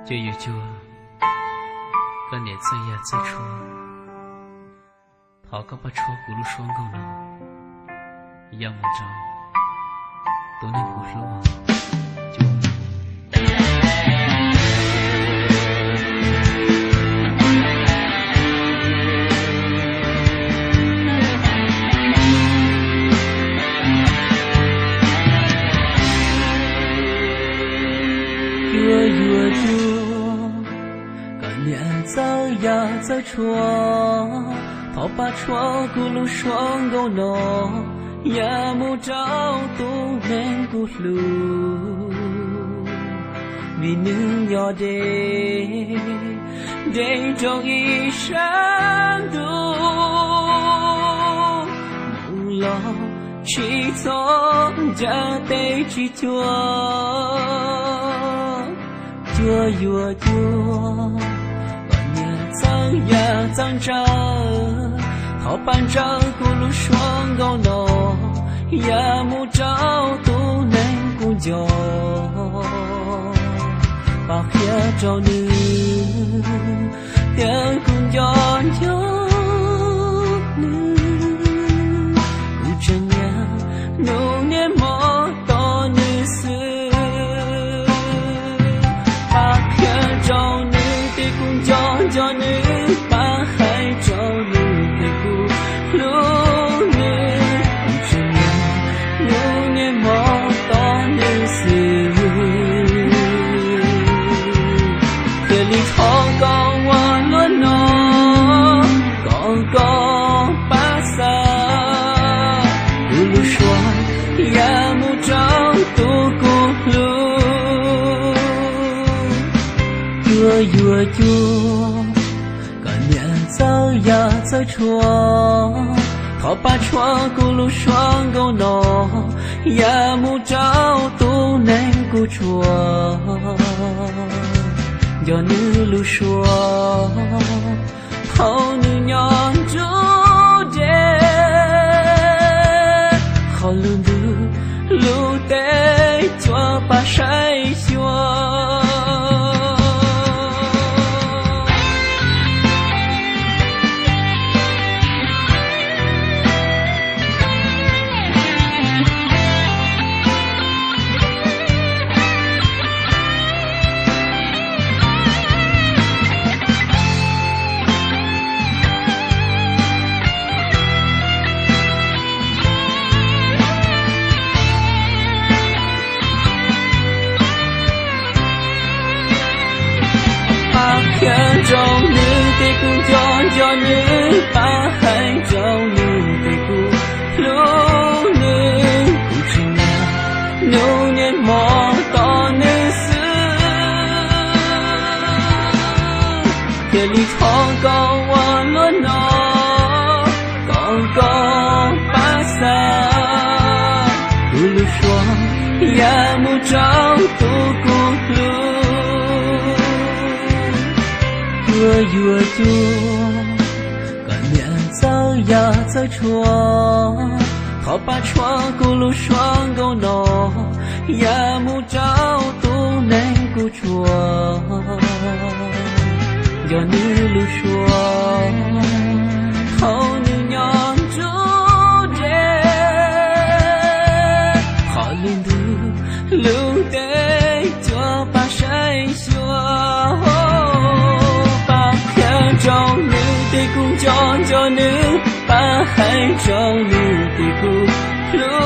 Cuag yuav cuag, koj niam txawj ya txawj tshuab, thov koj pab tshuab kuv lub suab nkauj no ya mus rau tus neeg kuv hlub. Cuag. Cuag yuav cuag, koj niam txawj ya txawj tshuab, thov pab tshuab kuv lub suab nkauj no ya mus rau tus neeg kuv hlub. Vim nws nyob deb deb rau ib sab ntuj, mus los tsis txhob ncav tes tsis cuag. Cuag yuav cuag, koj niam txawj ya txawj ntsawj, thov pab ntsawj kuv lub suab nkauj no ya mus rau tus neeg kuv nco. Pab qhia rau nws tias kuv nco nco nws, kuv tseem niaj hnub niaj hmo tos nws xwb. Pab qhia rau nws tias kuv nco nco nws, pab hais rau nws tias kuv hlub nws, kuv tseem niaj hnub niaj hmo tos nws xwb. Thiaj li thov koj ua luaj no, kom koj pab xa kuv lub suab ya mus rau tus kuv hlub. Cuag yuav cuag, koj niam txawj ya txawj tshuab, thov pab tshuab kuv lub suab nkauj no ya mus rau tus neeg kuv tshua. Nco nws lub suab thaum nws nyob nruab deb, qhov lub ntuj lub teb cuab pab saib xyuas. Pab qhia rau nws tias kuv nco nco nws, pab hais rau nws tias kuv hlub nws, kuv tseem niaj hnub niaj hmo tos nws xwb. Thiaj li thov koj ua luaj no, kom koj pab xa kuv lub suab ya mus rau tus kuv hlub. Cuag yuav cuag, koj niam txawj ya txawj tshuab, thov pab tshuab kuv lub suab nkauj no ya mus rau tus neeg kuv tshua. Nco nws lub suab thaum nws nyob nruab deb, qhov lub ntuj lub teb cuab pab saib xyuas. Pab qhia rau nws tias kuv nco nco nws, pab hais rau nws tias kuv hlub